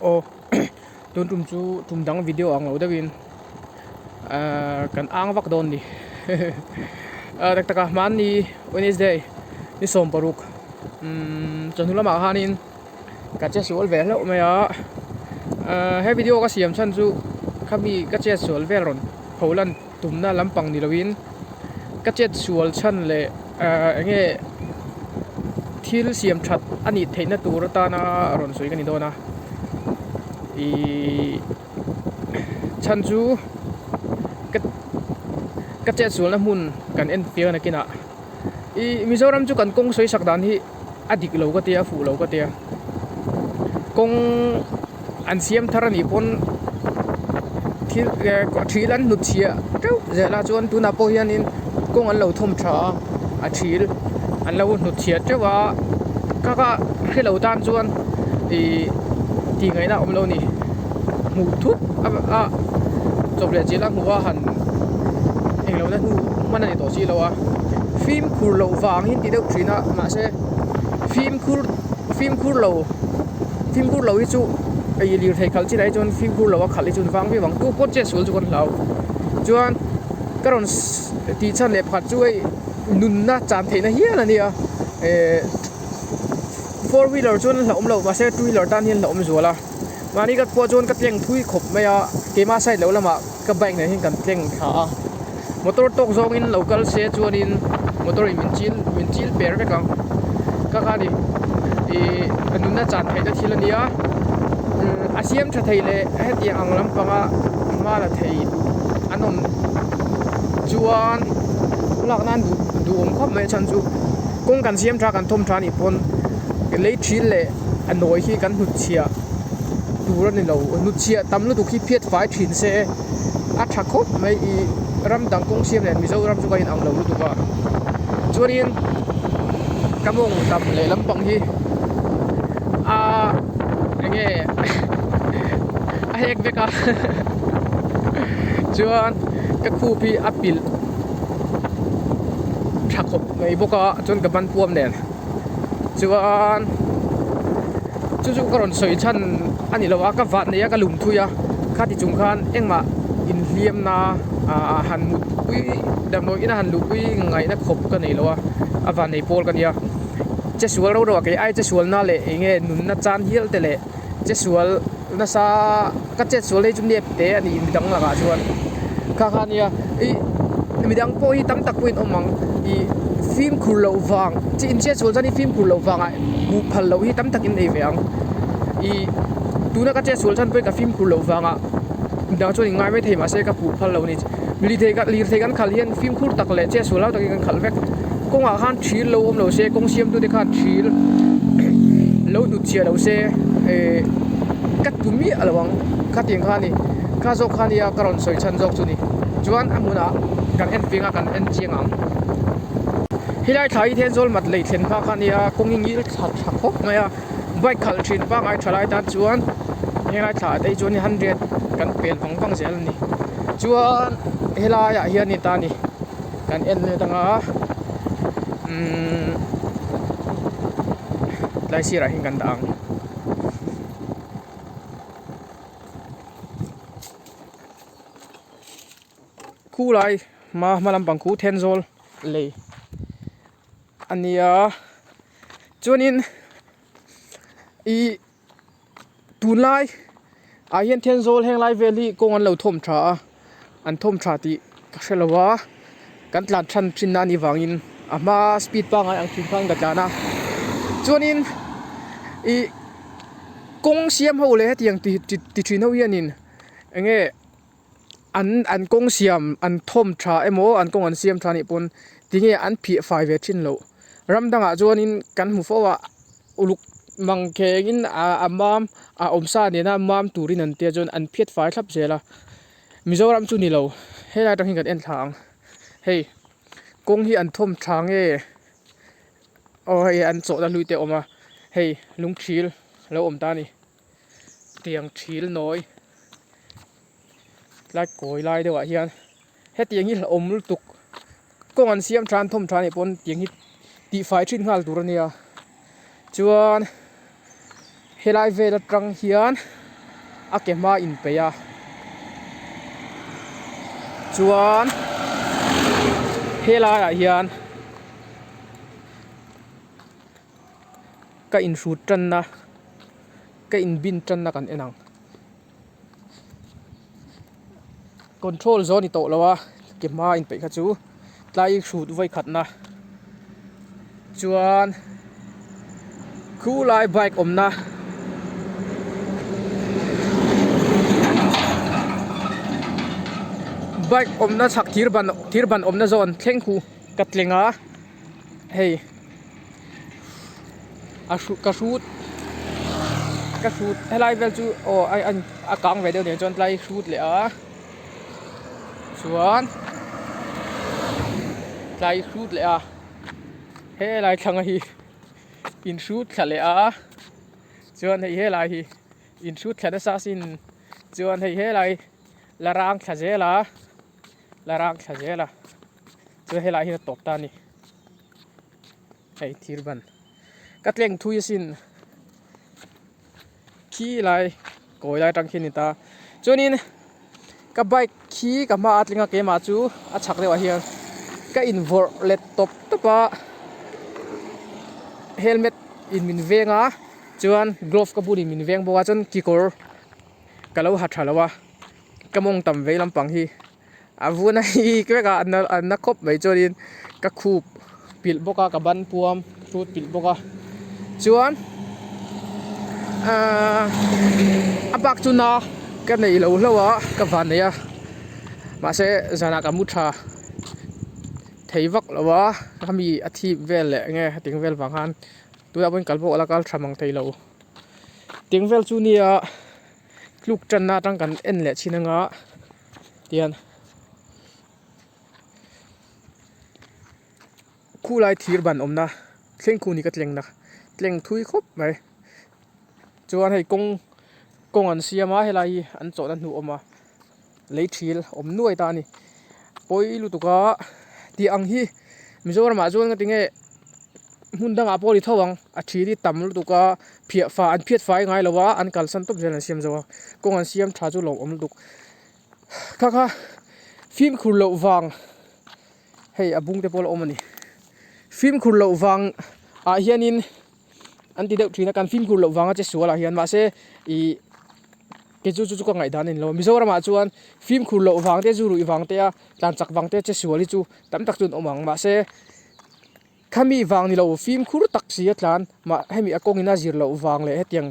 Aw tun tum chu tum dang video ang lo deuhin ahh kan ang vak dawn ni ah tak taka hmanni Wednesday ni 16 umm chawhnu lamah khanin ka che sual ve hlauh mai a ahh he video ka siam chhan chu khami ka chet sual vel rawn pholan tumna lampang ni loin ka chet sual chhan leh ahh eng nge thil siam that a nih theihna tur atana rawn sawi ka ni dawn a ihh chhan chu ka ka chet sualna hmun kan en fiang a nakinah ihh Mizoram chu kan kawng sawi sak dan hi a dik lo ka tia a fuh lo ka tia kawng an siam thar a nih pawn thil eh thil an hnut chhiah teuh zel a chuan tunah pawh hianin kawng an lo thawm tha a a thil an lo hnut chhiah teuh a kha kha hre lo tan chuan ih tih ngaihna a awm lo a ni hmuh thut a chawp leh chilh a hmuh a han englo na hnu hman a ni tawh si lo a fimkhur loh vang hi an ti deuh thin a mahse fimkhur fimkhur lo. Fimkhur lo hi chu ei lirthei khalh chinah hi chuan fimkhur lo a khalh hi chuan vang viau ang tu pawh chet sual chu kan hlau chuan ka rawn tih chhan leh pakhat chu hei nunna chan theihna hial a nia ehh four wheeler chuan hlauhawm lo mahse two wheeler tan hian hlauhawm zual a mahni ka pawh chuan ka tleng thui khawp mai a keimah side lo lamah ka bike nen hian kan tleng thla a motor tawk zawngin lo kal se chuanin motor in min chil min chil per vek ang kha kha ni ih nunna chan theihna thil a nia a siam tha thei leh hetiang ang lampanga hma la thei an awm chuan lak nan duh duhawm khawp mai a chhan chu kawng kan siam tha kan thawm tha anih pawn lei thil leh a nawi hi kan hnutchhiah tur a ni lo hnutchhiah tam lutuk hi phiat fai thin se a tha khawp mai ih ram dang kawng siam leh Mizoram chu ka in ang lo lutuk a chuanin ka mawng tam leh lampang hi a eng nge a hek vek a chuan ka khup hi a pilh tha khawp mai bawk a chuan ka ban puam nen. Chuan chu chu ka rawn sawi chhan a ni lo a ka vat nei a ka lum thui a khati chung khan engmah inhliam na ah han mut pui damdawi ina han luh pui ngaihna khawp ka nei lo a a van nei pawl ka nia che sual ro ro a kei ai che sual na leh eng nge nunna chan hial te leh che sual nasa ka chet sual hi chu nep te a ni midang lakah chuan kha kha nia ih midang pawh hi tam tak pawhin awm ang ih fimkhur loh vang chi in chet sual chuan hi fimkhur loh vangah hmuh phal loh hi tam takin nei ve ang ih tuna ka chet sual chuan pawhin ka fimkhur loh vangah midang chuan in ngai mai thei mahse ka hmuh phal loh a ni lirthei lirthei kan khalh hian fimkhur tak leh chet sual hlau takin kan khalh vek kawngah khan thil lo awm lo se kawng siamtute khan thil lo hnut chhiah lo se eh ka tu miah lo ang khatiang kha a ni kha zawk kha nia ka rawn sawi chhan zawk chu ni chuan a hmunah kan en fing a kan en chiang ang helai thla hi Thenzawl mat lei thlen hma kha nia kawng hi ngil tha tha khawp mai a bike khalh thin pangngai tha lai tan chuan helai thla ah te hi chuan hundred kan pel vang vang zel a ni chuan helai ah hian ni ta a ni. Kan en let anga umm tlai sirah hian kan dah ang. Khu lai hma hma lampang khu Thenzawl lei a nia chuanin ih Tunlai ah hian Thenzawl heng lai vel hi kawng an lo thawm tha a an thawm tha tih ka hre lo a kan tlan than thin na anih vangin a hma speed pangngai ang thin khan ka tlan a chuanin ih kawng siam ho leh hetiang ti ti thin ho hianin eng nge an an kawng siam an thawm tha emaw an kawng an siam tha anih pawn tinge an phiah fai ve thin loh ram dangah chuanin kan hmu fo a. Uluk mang khengin a mam a awmsa nena mam turin an tia chuan an phiat fai thlap zel a Mizoram chu ni lo helai atang hian kan en thla ang hei kawng hi an thawm tha nge aw hei an chawhna hlui te a awm a hei lungthil a lo awm ta a ni tiang thil nawi tlai kawi lai deuh ah hian hetiang hi hlauhawm lutuk kawng an siam tha an thawm tha anih pawn tiang hi tihfai thin nghal tur a nia chuan helai vel atang hian. A ke hma inpeih a chuan helaiah hian ka inhrut tanna ka inbin tanna kan en ang control zawh a ni tawh lo a ke hma inpeih kha chu tlai hrut vawi khatna chuan khulai bike awmna bike awmna chhak thir ban thir ban awmna zawn thleng khu ka tleng a hei a hrut ka hrut ka hrut helai vel chu aw a kang ve deuh nen chuan tlai hrut leh a. Chuan tlai hrut leh a helai thlanga hi in hrut thla leh a chuan hei helai hi in hrut thla nasa sin chuan hei helai la rang thla zel a la rang thla zel a chuan helai hi a tawp ta a ni hei thir ban ka tleng thui asin. Khi lai kawi lai atang khian a ni ta chuanin ka bike khi ka hma a tling a keimah chu a chhak deuhah hian ka invawrh let tawp tawp a helmet in min veng a chuan glove ka bun in min veng bawk a chuan kekawr ka lo ha tha lo a ka mawng tam vei lampang hi. A vun a hi vek a a na khawp mai chuanin ka khup pilh bawk a ka ban puam hrut pilh bawk a chuan ahh a bak chu na ka neih loh hlauh a ka van nei a mahse zanah ka mu tha thei vak lo a khami a thip vel leh enge hetiang vel vang khan tunah pawhin kal pawh a la kal tha mang thei lo tiang vel chu nia. Tluk tanna atang kan en leh thin anga tian khulai thir ban awmna thleng khu ni ka tleng na tleng thui khawp mai chuan hei kawng kawng an siam a helai hi an chawhna hnu a awm a lei thil awm nuai ta a ni pawi lutuk a tih ang hi Mizoram ah chuan nga tinge hmun dangah pawh a ni tho ang a thil hi tam lutuk a phiah fai an phiat fai ngai lo a an kalsan tawp zel an siam zo a kawng an siam tha chu lawmawm lutuk kha kha fimkhur loh vang hei a bung te pawh a la awm a ni fimkhur loh vang ah hianin an ti deuh thin a kan fimkhur loh vanga che sual ah hian mahse ih kei chu chu chu ka ngaihdan a ni lo Mizoram ah chuan fimkhur loh vang te zu ruih vang te a tlan chak vang te che sual hi chu tam tak chu an awm ang mahse khami vang ni lo fimkhur tak si a tlan mah hemi a kawngin a zir loh vang leh hetiang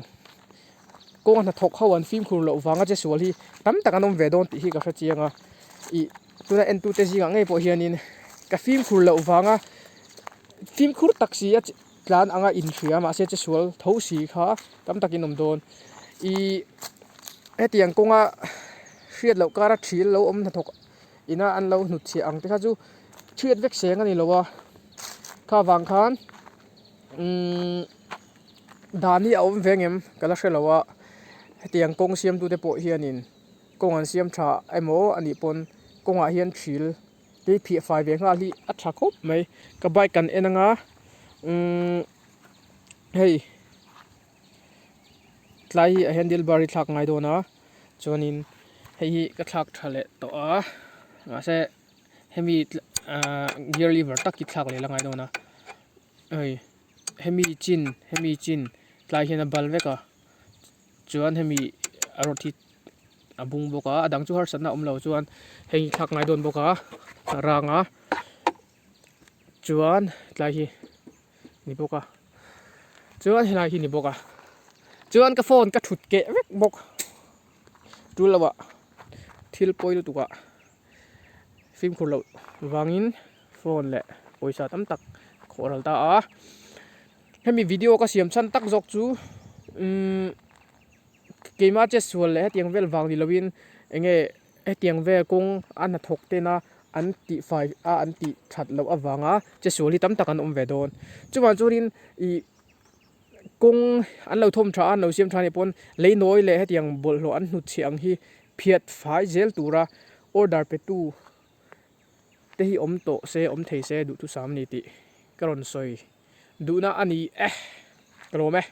kawng a hnathawk ho an fimkhur loh vanga che sual hi tam tak an awm ve dawn tih hi ka hre chiang a ih tuna entute zingah ngei pawh hianin ka fimkhur loh vanga fimkhur tak si a tlan anga inhria mahse che sual tho si kha tam takin awm dawn ih hetiang kawnga hriat loh kara thil lo awm hnathawk ina an lo hnutchhiah ang te kha chu chhiat vek seng a ni lo a kha vang khan umm dan hi a awm ve ngem ka la hre lo a hetiang kawng siamtute pawh hianin kawng an siam tha emaw a nih pawn kawngah hian thil te phiah fai ve nghal hi a tha khawp mai ka bike kan en anga umm hei tlai hi a handle bar hi thlak ngai dawn a chuanin hei hi ka thlak tha leh tawh a mahse hemi ahh gear lever tak hi thlak leh la ngai dawn a hei hemi chin hemi chin tlai hian a bal vek a chuan hemi a rod hi a bung bawk a a dang chu harsatna a awm lo chuan hei hi thlak ngai dawn bawk a a rang a chuan tlai hi ni bawk a chuan helai hi ni bawk a chuan ka phone ka thut keh vek bawk tul loh ah thil pawi lutuk ah fimkhur loh vangin phone leh pawisa tam tak khawh ral ta a hemi video ka siam chhan tak zawk chu umm keimah che sual leh hetiang vel vang ni lovin eng nge hetiang vel kawng a hnathawk tena an tih fai a an tih that loh avanga che sual hi tam tak an awm ve dawn chuvang chuanin ih kawng an lo thawm tha a an lo siam tha anih pawn lei nawi leh hetiang bawlhhlawh an hnutchhiah ang hi phiat fai zel tura order pe tu te hi awm tawh se awm thei se duhthusam a ni tih ka rawn sawi duhna a ni e ka lawm e.